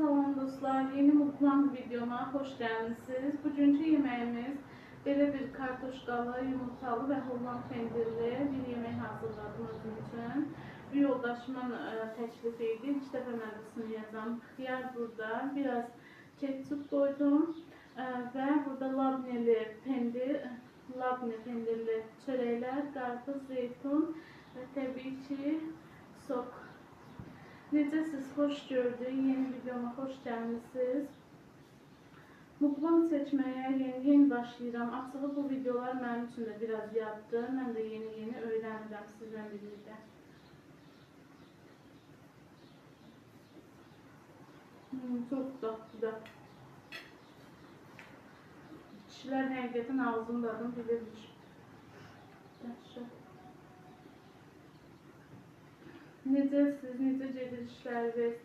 Salam dostlar, yeni mukbang videoma hoş geldiniz. Bugünkü yemeğimiz belə bir kartoşkalı, yumurtalı və Holland pendirli bir yemək hazırladım özüm üçün. Bir yoldaşımın təklifi idi. İlk dəfə mən də sınayacağam. Xiyar burada, biraz ketçup koydum və burada labneli pendir, labne pendirli çörəklər, qarpız, zeytun və təbii ki sok. Necəsiz, xoş gördük. Yeni videoma xoş gəlmisiniz. Mukbang çəkməyə yeni başlayıram. Açığı bu videolar mənim üçün də biraz yaddır. Mən də yeni öyrənirəm sizlə birlikdə. Çox dadlıdır. Kişilər həqiqətən ağzının dadını bilirmiş. Dəhşət. Necəsiz, necə gedir işləriniz?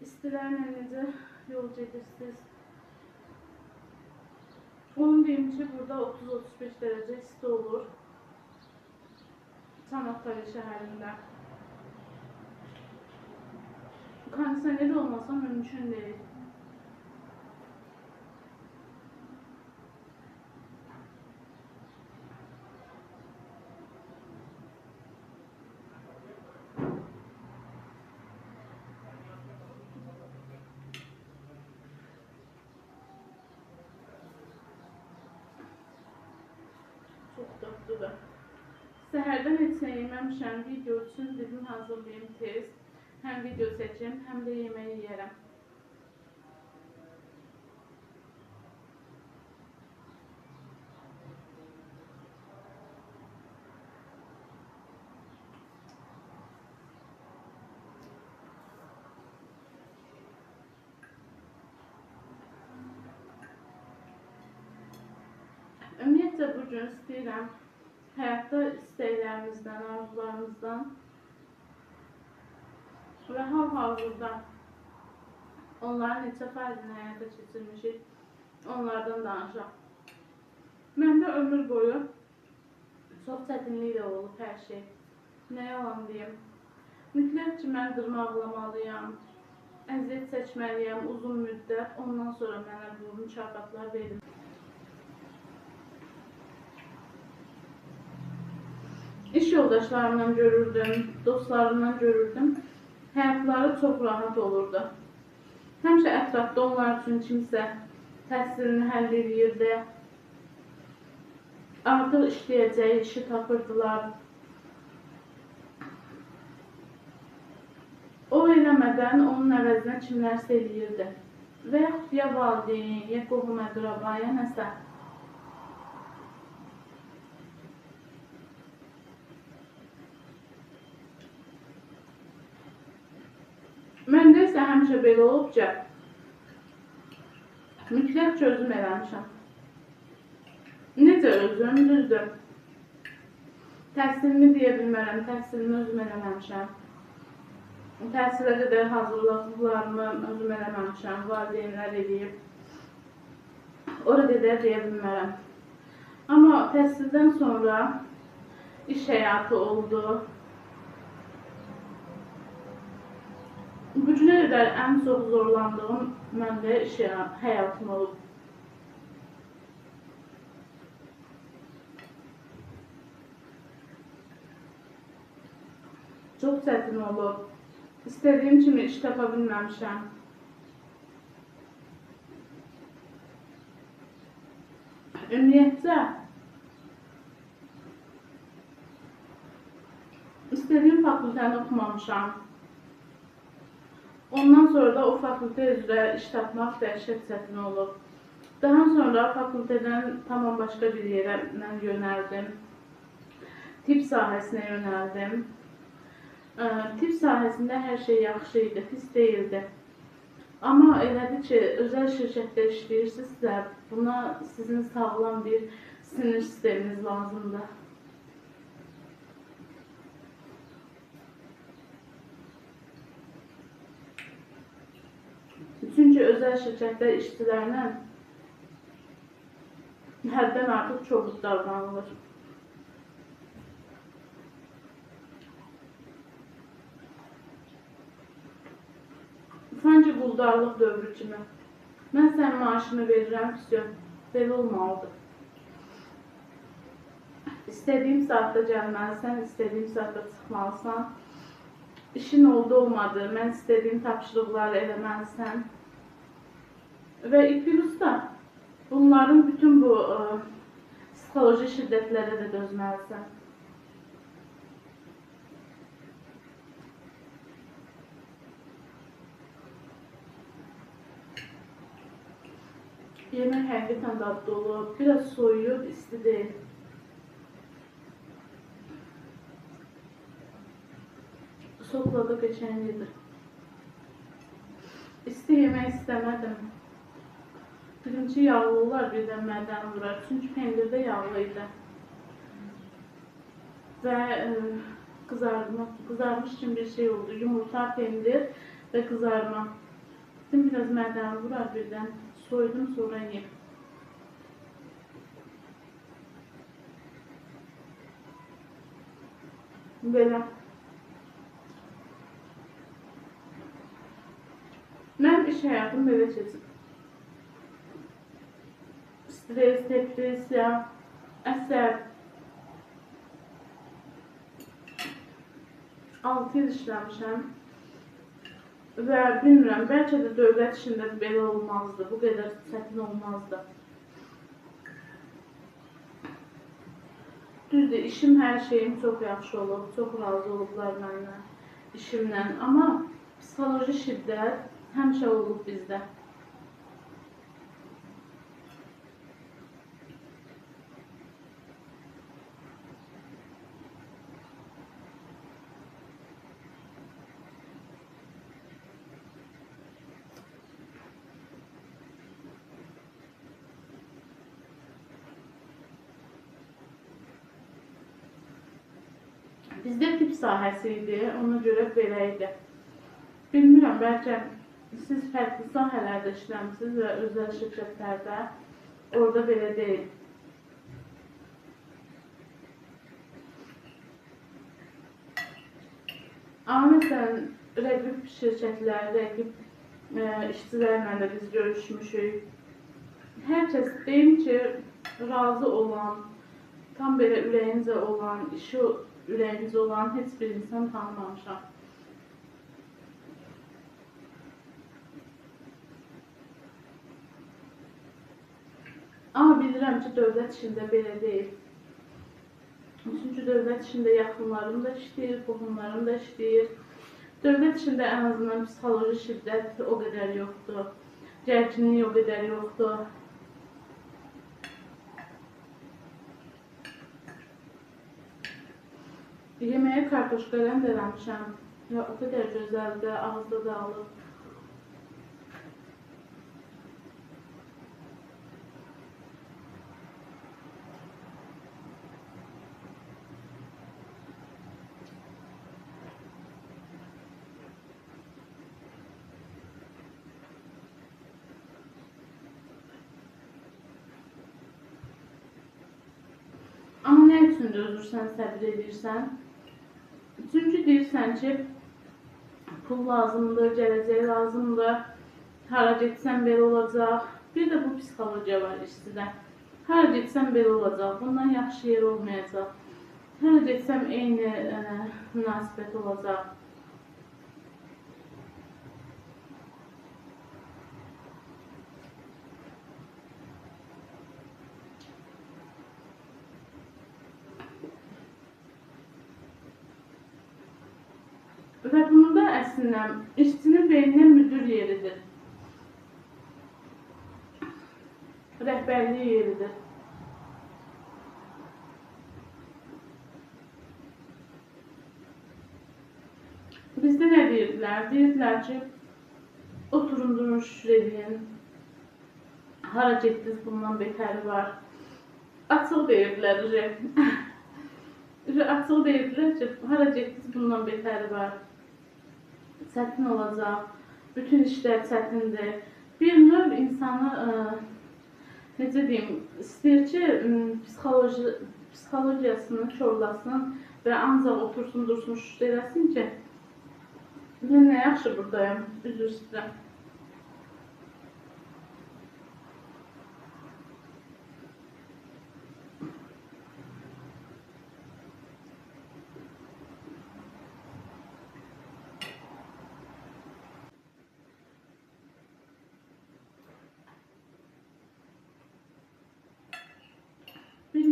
İstilərlə necə yol gedirsiniz? Onu deyim ki, burada 30-35 dərəcə isti olur. Çanakkale şəhərində. Kondisioner olmasa mümkün deyil. Çox dadlıdır. Səhərdən heç nə yeməmişəm. Video üçün dedim hazırlayayım tez. Həm video çəkim, həm də yemək yeyərəm. Ümumiyyətcə bugün istəyirəm həyatda istəklərimizdən, arzularımızdan və hal-hazırda onların neçə faizini həyata keçirmişik, onlardan danışaq. Məndə ömür boyu çox çətinliklə olub hər şey. Nə yalan deyim. Mütləq ki, mən dırmaqlamalıyam, əziyyət çəkməliyəm uzun müddət, ondan sonra mənə bu mükafatlar verilir. İş yoldaşlarımdan görürdüm, dostlarımdan görürdüm. Həyatları çox rahat olurdu. Həmişə ətrafda onlar üçün kimsə təhsilini həll edirdi. Artıq işləyəcəyi işi tapırdılar. O eləmədən onun əvəzinə kimlərsə eləyirdi. Və yaxud ya valideyn, ya qohum əqraba, ya nəsə. Məndə isə həmişə belə olub ki, mütləq özüm eləmişəm. Necə özüm? Düzdür. Təhsilimi deyə bilmərəm, təhsilimi özüm eləməmişəm. Təhsilə qədər hazırlıqlarımı özüm eləməmişəm, valideynlər eləyib. Ora qədər deyə bilmərəm. Amma təhsildən sonra iş həyatı oldu. Bugünə qədər ən çox zorlandığım məndə iş həyatım olub. Çox çətin olub. İstədiyim kimi iş tapa bilməmişəm. Ümumiyyətcə, istədiyim fakültəni oxumamışam. Ondan sonra da o fakültə üzrə iş tapmaq dəhşət çətin olub. Daha sonra fakültədən tamam başqa bir yerə mən yönəldim. Tibb sahəsinə yönəldim. Tibb sahəsində hər şey yaxşı idi, pis deyildi. Amma elədir ki, özəl şirkətdə işləyirsinizsə, buna sizin sağlam bir sinir sisteminiz lazımdır. Çünki özəl şirkətlər işçilərinə həddən artıq kobud davranılır. Sanki Sanki quldarlıq dövrü kimi. Mən sənin maaşını verirəm, vəsiyo. Belə olmalıdır. İstədiyim saatda gəlməlisən, istədiyim saatda çıxmalısan. İşin oldu olmadı, mən istədiyim tapşırıqları eləməlisən. Və plus da bunların bütün bu psixoloji şiddətlərə də dözməlisən. Yemək həqiqətən dadlı olub, biraz soyuyub, isti deyil. Sokla da qəşəng. İsti yemək istəmədim. Dedim ki, yağlı olar, birdən mədəni vurar. Çünki pendir də yağlı idi. Və qızarmış kimi bir şey oldu. Yumurta, pendir və qızarma. Dedim, biraz mədəni vurar birdən. Soydum, sonra yiyeyim. Belə. Mənim iş həyatım belə keçib. Stres, depressiya, əsəb. 6 il işləmişəm. Və bilmirəm, bəlkə də dövlət işində belə olmazdı, bu qədər çətin olmazdı. Düzdür, işim, hər şeyim çox yaxşı olub, çox razı olublar mənimlə, işimlə. Amma psixoloji şiddət həmişə olub bizdə. Bizdə tibb sahəsi idi, ona görə belə idi. Bilmirəm, bəlkə siz fərqli sahələrdə işləmişsiniz və özəl şirkətlərdə, orada belə deyil. Amma məsələn, rəqib şirkətlər, rəqib işçilərlə də biz görüşmüşük. Hər kəs deyim ki, razı olan, tam belə ürəyincə olan, işi ürəyincə olan heç bir insan tanımamışam. Amma bilirəm ki, dövlət işində belə deyil. Çünki dövlət işində yaxınlarım da işləyir, qohumlarım da işləyir. Dövlət işində ən azından psixoloji şiddət o qədər yoxdur, gərginlik o qədər yoxdur. Yeməyə kartoşka rəndələmişəm. Ya, o qədər gözəldir, ağızda dağılır. Amma nə üçün dözürsən, səbr edirsən? Çünki deyirsən ki, pul lazımdır, gələcək lazımdır, hara getsəm belə olacaq. Bir də bu psixologiya var işçidə. Hara getsəm belə olacaq, bundan yaxşı yer olmayacaq. Hara getsəm eyni münasibət olacaq. Və bunu da əslində işçinin beyninə müdür yeridir. Rəhbərlik yeridir. Bizdə nə deyirdilər? Deyirdilər ki, oturun, durun, şükür edin. Hara getdiniz, bundan betəri var. Açıq deyirdilər. Açıq deyirdilər ki, hara getdiniz, bundan betəri var. Çətin olacaq, bütün işlər çətindir. Bir növ insanı, necə deyim, istəyir ki, psixologiyasını korlasın və ancaq otursun, dursun, şükür eləsin ki, mən nə yaxşı buradayım, üzr istəyirəm.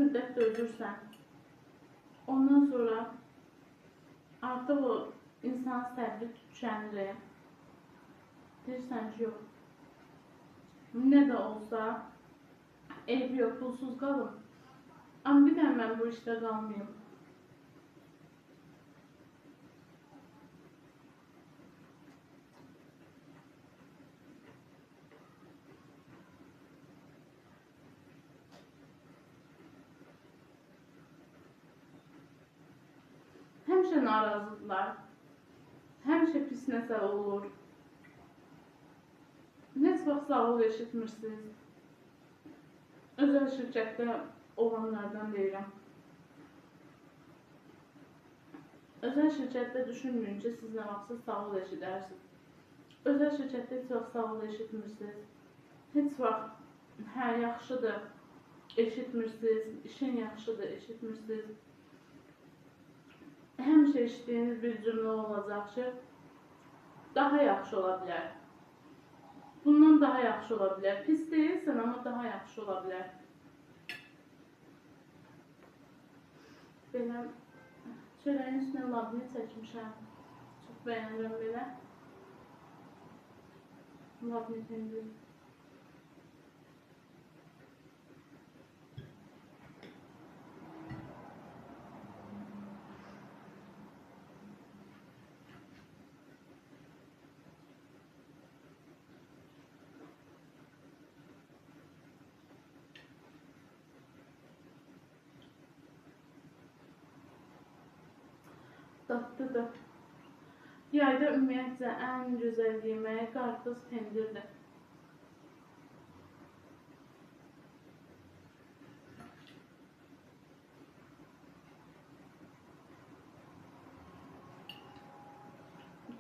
müddət dözürsən. Ondan sonra artıq o insan səbri tükənir. Deyirsən ki, yox. Nə də olsa, eybi yox, pulsuz qalım. Amma bir də mən bu işdə qalmayım. Həmişə narazıdırlar. Həmişə pis nəsə olur. Heç vaxt sağ ol eşitmirsiniz. Özəl şirkətdə olanlardan deyirəm. Özəl şirkətdə düşünməyin ki, siz nə vaxtsa sağ ol eşidərsiniz. Özəl şirkətdə heç vaxt sağ ol eşitmirsiniz. Heç vaxt hə, yaxşıdır, eşitmirsiniz. İşin yaxşıdır, eşitmirsiniz. Həmişə eşitdiyiniz bir cümlə olacaq ki, daha yaxşı ola bilər. Bundan daha yaxşı ola bilər. Pis deyilsən, amma daha yaxşı ola bilər. Belə çörəyin üstünə labne çəkmişəm. Çox bəyənirəm belə. Labne pendir. Dadlıdır. Yayda ümumiyyətcə ən gözəl yemək qarpız pendirdir.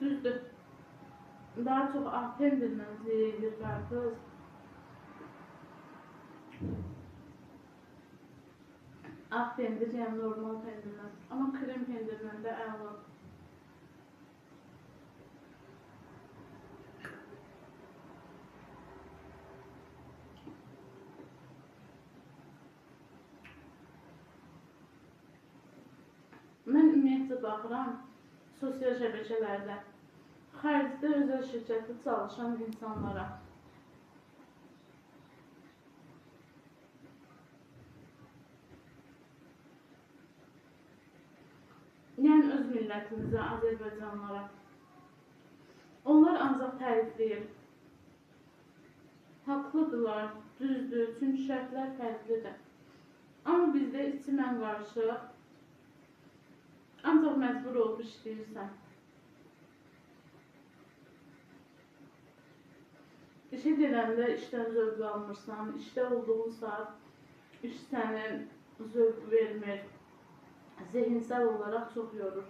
Düzdür. Daha çox ağ pendirlə yeyilir qarpız. Ağ pendir, yəni normal pendirlə. Amma krem pendirlə də əla. Mən ümumiyyətcə baxıram sosial şəbəkələrdə, xaricdə özəl şirkətdə çalışan insanlara. Yəni öz millətimizə, Azərbaycanlara. Onlar ancaq tərifləyir. Haqlıdırlar, düzdür, çünki şərtlər fərqlidir. Amma bizdə içi mən qarışıq, ancaq məcbur olub işləyirsən. İşə gedəndə işdən zövq almırsan, işdə olduğun saat iş səni zövq vermir. Zihinsel olarak çox yorur.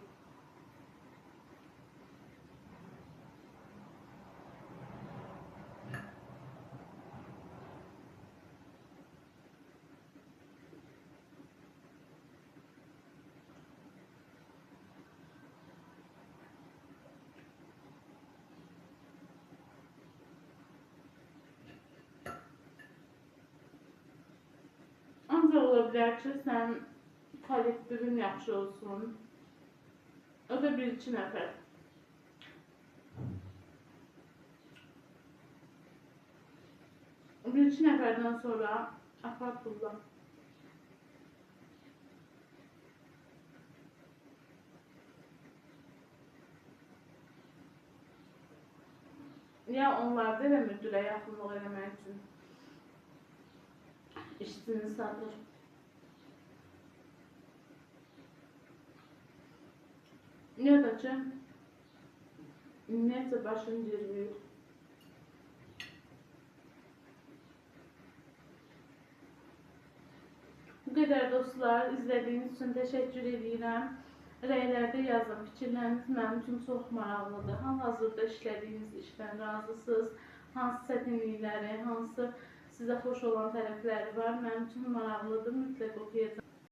Ancaq ola bilər ki, sən kollektivin yaxşı olsun. O da bir-iki nəfər. Bir-iki nəfərdən sonra apar pulla. Ya onlar da elə müdürə yaxınlıq eləmək üçün işçini satır. Ya da ki, ümumiyyətcə başını girməyir. Bu qədər dostlar, izlədiyiniz üçün təşəkkür edirəm. Rəylərdə yazın, fikirləriniz mənim üçün çox maraqlıdır. Hal-hazırda işlədiyiniz işdən razısınız, hansı çətinlikləri, hansı sizə xoş olan tərəfləri var, mənim üçün maraqlıdır, mütləq oxuyacağım.